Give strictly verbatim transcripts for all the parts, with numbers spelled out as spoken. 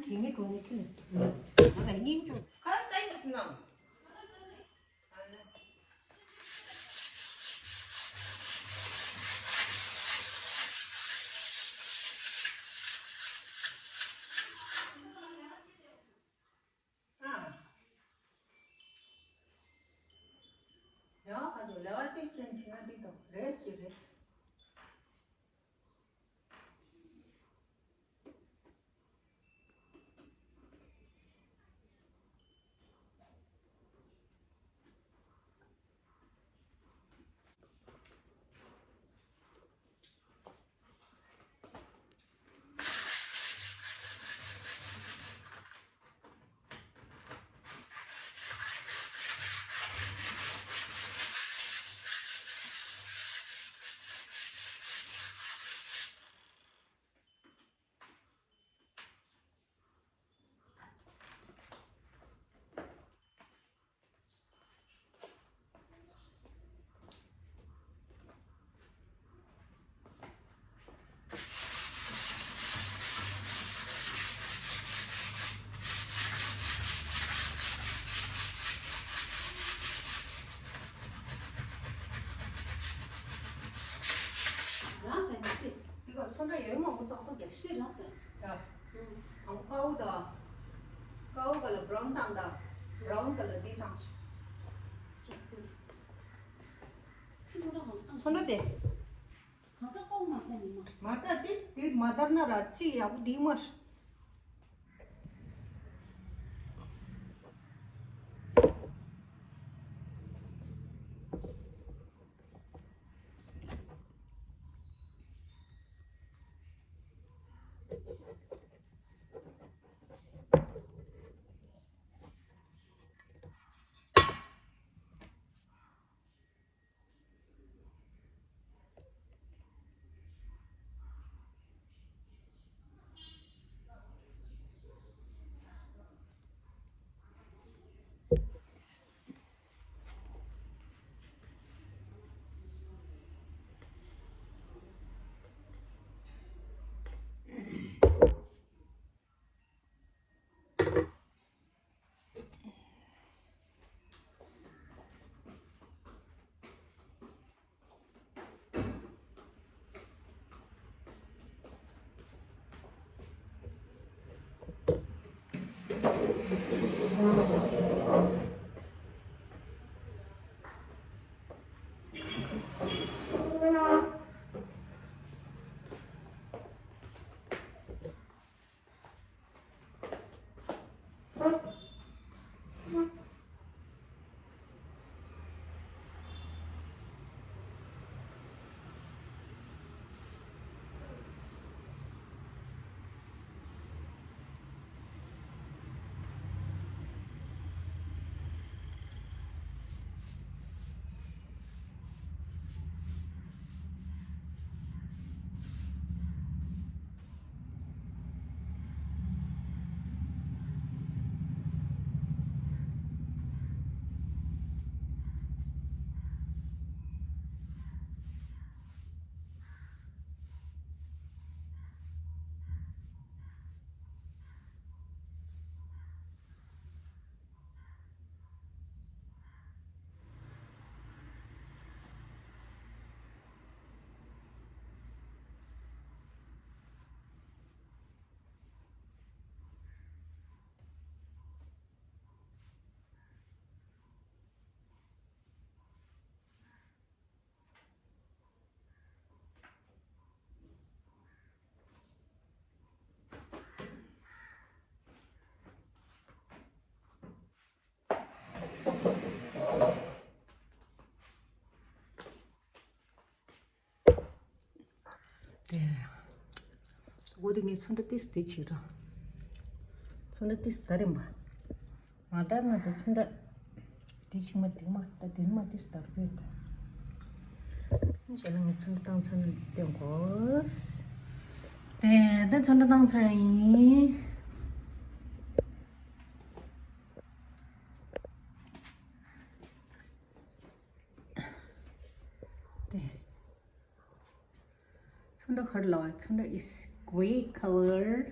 དེ་ནི་གྲོང་ནས་ཁྱོད་ང་ལ་སྙིང་རྗེ། ཁ་སེང་གི་སྣང་། ཡང་ཁ་ཚོ་ལེ་བ་ཏིག་ཅན་ཁྱི་ང་ཏིག་དང་རེས་ཀྱི་རེས། རང་ཟེར་ན་ཙི། དེ་ག་ཚོན་ཁྲ་ཡོད་མང་པོ་ཙག་ཏུ་རྒྱབ་ཙི་རང་ཟེར། ད། དང་ཀའོ་ད། ཀའོ་ག་ལ་བྷ་རའུན་བཏང་ད། བྷ་རའུན་ག་ལ་འདི་བཏང་། ཅིག་ཙི། ཁྱི་ཚོན་ཁྲ་གང་བཏང་། ཚོན་ཁྲ་དེ། གང་ཚ་ཀོ་མ་ལྟ་ནི་མ། མ་ལྟ་ཏིས་དེ་མ་ལྟར་ན་ར་ཚི་ཡག་པོ་འདི་མར། དེ། འོ་དེ་ངས་ཚོན་ཁྲ་ཏིས་དེ་བྱེད་ར། ཚོན་ཁྲ་ཏིས་ད་རིམ་པ། མ་དར་ན་དེ་ཚོན་ཁྲ། དེ་ཕྱི་མ་དེ་མ་ད་དེ་མ་ཏིས་དར་གི་ཡོད་ད། རྗེས་ལ་ངས་ཚོན་ཁྲ་བཏང་ཚར་ནས་སྟོན་དགོས། དེ་ད་ཚོན་ཁྲ་བཏང་ཚར་ཡིན། དེ། ཚོན་ཁྲ་ག་རེ་ལབ། ཚོན་ཁྲ་is grey color.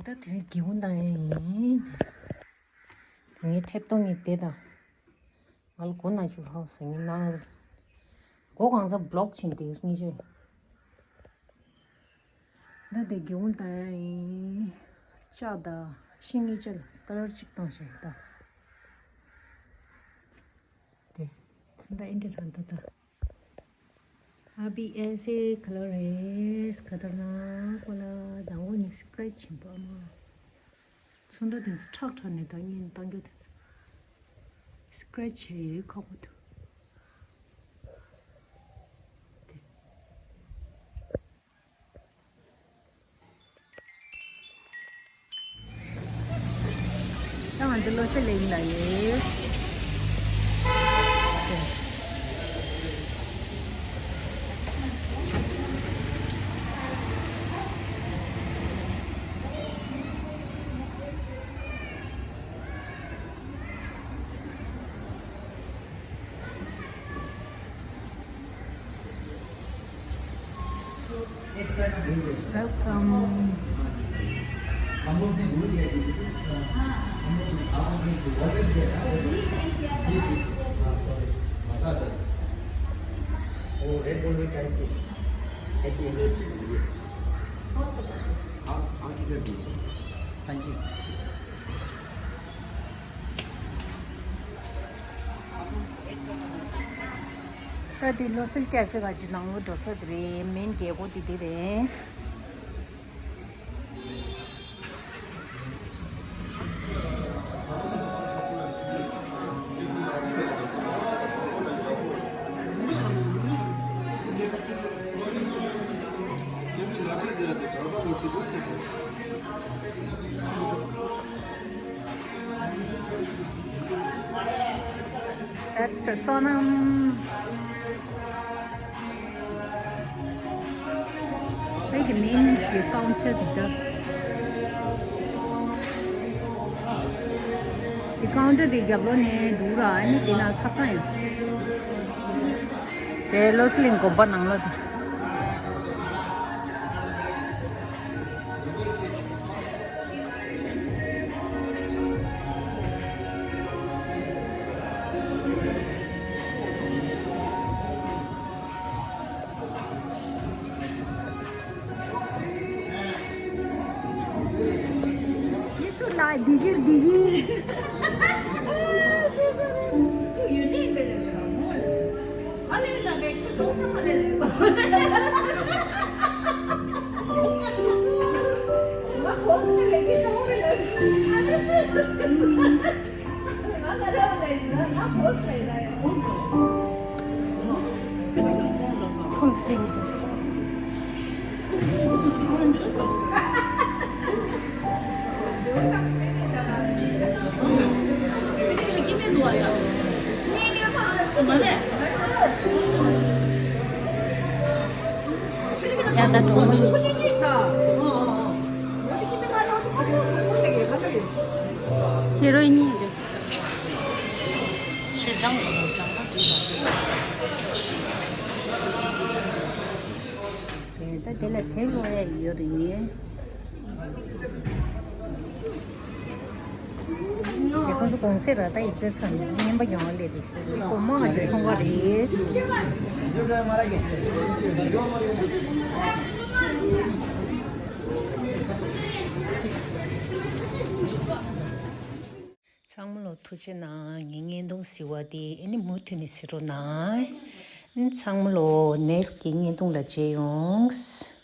ད་དེ་རིང་སྒེའུ་ཁུང་བཏང་ཡ་ཡིན། ངའི་ཁྲེབ་གཏོང་ངེས་བསྡད་དང་། ང་ལ་སྒོ་ནང་བཅུག་ཧའོ་ཟེར་ངའི་ནང་། སྒོ་གང་ཚ་བློག་ཕྱིན་ཏེ་སྙིང་རྗེ། ད་དེ་སྒེའུ་ཁུང་བཏང་ཡ་ཡིན། ལྕགས་དང་ཤིང་གཉིས་ཆ་ལ་ཀ་ལར་གཅིག་བཏང་ཤག་ད། དེ། ཚོན་ཁྲ་ཨེ་འདྲ་རང་ད་ད། ཨ་བི་ཨེ་སི་ཁ་ལར་རེད། ཁ་ཐར་ན་ཁོ་ལ་དང་པོ་ནས་སི་ཀེ་རེ་ཆི་ཆེན་པོ་ཨ་མ། ཚོན་ཁྲ་དེ་ཚོ་ཁྲག་ཁྲག་ནས་ད་ངས་བཏང་རྒྱུ་དེ་ཚོ། སི་ཀེ་རེ་ཆི་བྱས་ཡོད་ཁག་པོ་འདུག་དེ། ད་ང་ཚོ་བློ་གསལ་ལ་ཡིན་ལ་ཡོད། Welcome. वो red bull भी चाहिए। चाहिए। हाँ, हाँ, किधर दीजिए। Thank you. ད་འདི་བློ་གསལ་ཀེ་ཧྥེ་ག་ཅིག་ནང་ལོགས་འགྲོ་ས་དེ་རེད། མིང་རྒྱལ་སྒོ་འདི་དེ་རེད། That's the Sonam. Wait a minute, the counter, the, the counter དེ་རྒྱབ་ལོགས་ནས་འདུག་ར། ཨ་ནི་དེ་ན་ཁ་ཁ་ཡང་། དེ་བློ་གསལ་གླིང་དགོན་པ་ནང་ལོགས་དེ། ཡིན་སུ་ལ་འདི་གིར་འདི་གིར། ཡ་ད་འགྲོ་མ་ཡིན། ཧེ་རོ་ཨིན་ཡིན་འདུག་ཕྱིར་སྦྱང་དགོས་སྦྱང་ན་འགྲིག་པ། དེ་ད་དེ་ལ་དེབ་ཀློག་ཡ་ཡོད་རེད། དེ་ཁོང་ཚོ་གུང་སེང་ར་ད་ཡིག་ཚད་ཚང་ནས་རྔན་པ་ཡོང་བ་སླེབས་འདུག་ཤག་སྒོར་མོ་ང་ཚོ་ཚོང་པ་རེད། ཚང་མ་ལོ་ཐུགས་རྗེ་གནང་། ངའི་བརྙན་ཐུང་གཟིགས་པ་དེ་ཨ་ནི་མུ་མཐུད་ནས་གཟིགས་རོགས་གནང་། ཚང་མ་ལོ་ནེགསི་གི་བརྙན་ཐུང་ལ་མཇལ་ཡོང་།